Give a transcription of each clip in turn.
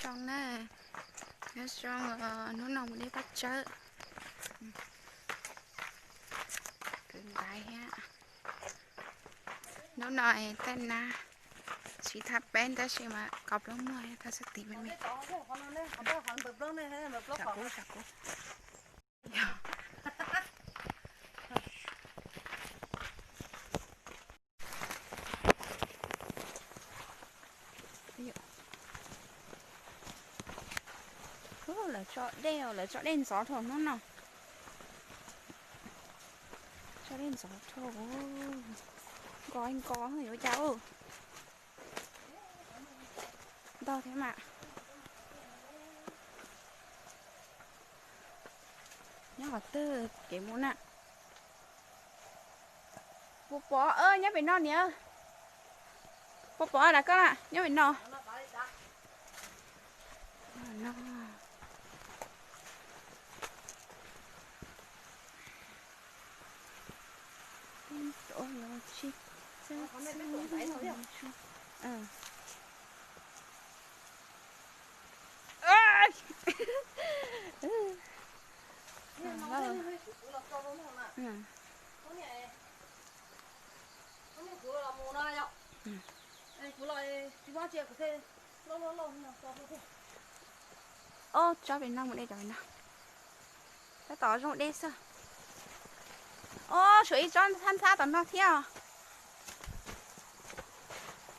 Zoo na, nyob zoo, hnub no mus de paj tsawb. Kwv ntaiv thiab. Hnub no tej nab tsis thab peb tab sis mas kos plaub muag thab xab tim me me. Lawv tso dej, lawv tso dej ntxov dhau hnub no. Tso dej ntxov dhau. Nkos nkos yuav cas ua ntau thiab mas. Nyob qhov twg kev mus na? Puas pom, nyob pem no niam. Puas pom dab koj na, nyob pem no. Ob tsob pem no mus de cov pem no. Tab tom zoo dej xwb. Ob, suav ib tsob ntxhab ntxhab tom no thiab os.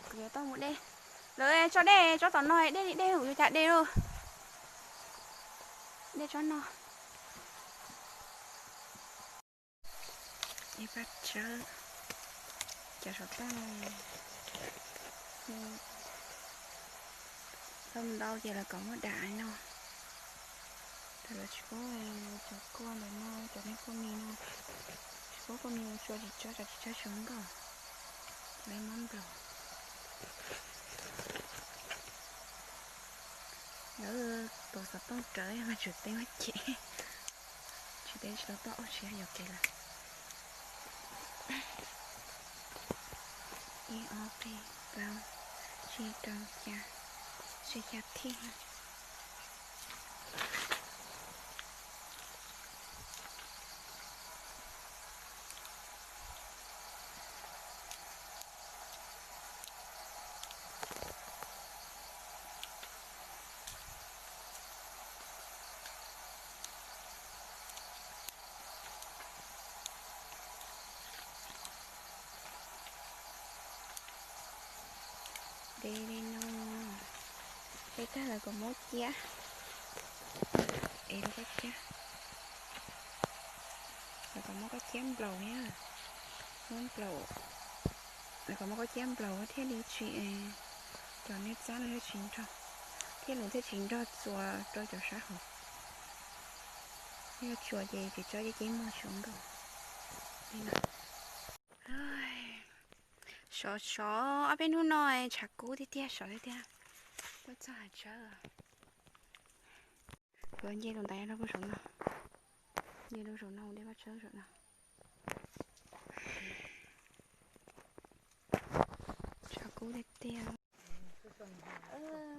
Kuv yuav tau mus de. Lawv tso dej tsob tom no, dej li dej, kuv yuav cas de lauj. De tsob no. Ib pab tsawb, cov saum toj no, tau ntau ces lawv kom muab dam no. Tab lawv tsis paub cov kua ntawm no, cov neeg kua mis no, tsis paub kua mis mus tsua tsis tsawb, tsua tsis tsawb tsis zoo nkauj. Lawv muab nplaum. Lawv tus xov tooj rawv mas tsum teb muab cem. Tsis teb tsis tau toj ub tsis yog kev lawm. Ib ob peb plaub tsib rau xya, tsib xya thiab. De li no, de tag lawv kom muab ciab, es rau koj ciab, lawv kom muab koj ciab nplaum thiab, muab nplaum, lawv kom muab koj ciab nplaum thiaj li tsis, cov niag txab no thiaj tsis nrog, thiaj li thiaj tsis nrog txuas rau cov sab hauv. Yog tsuas ces tsis tsob ceb ceb muag tsis ua nkauj li no. Sov sov ob peb hnub no tshav kub tiag tiag, sov tiag tiag. Tuaj txog hav tsawb. Kuv nce tus ntaiv rau saum no, nce rau saum no de paj tsawb saum no. Tshav kub tiag tiag.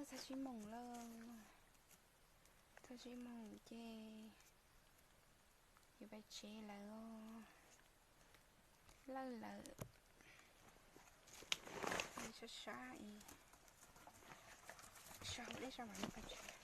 Txog sib moos lawm, txog sib moos ces yuav pais tsev lawm. Lawj lawm, sab sab, sab hauv dej sab mam li pais tsev.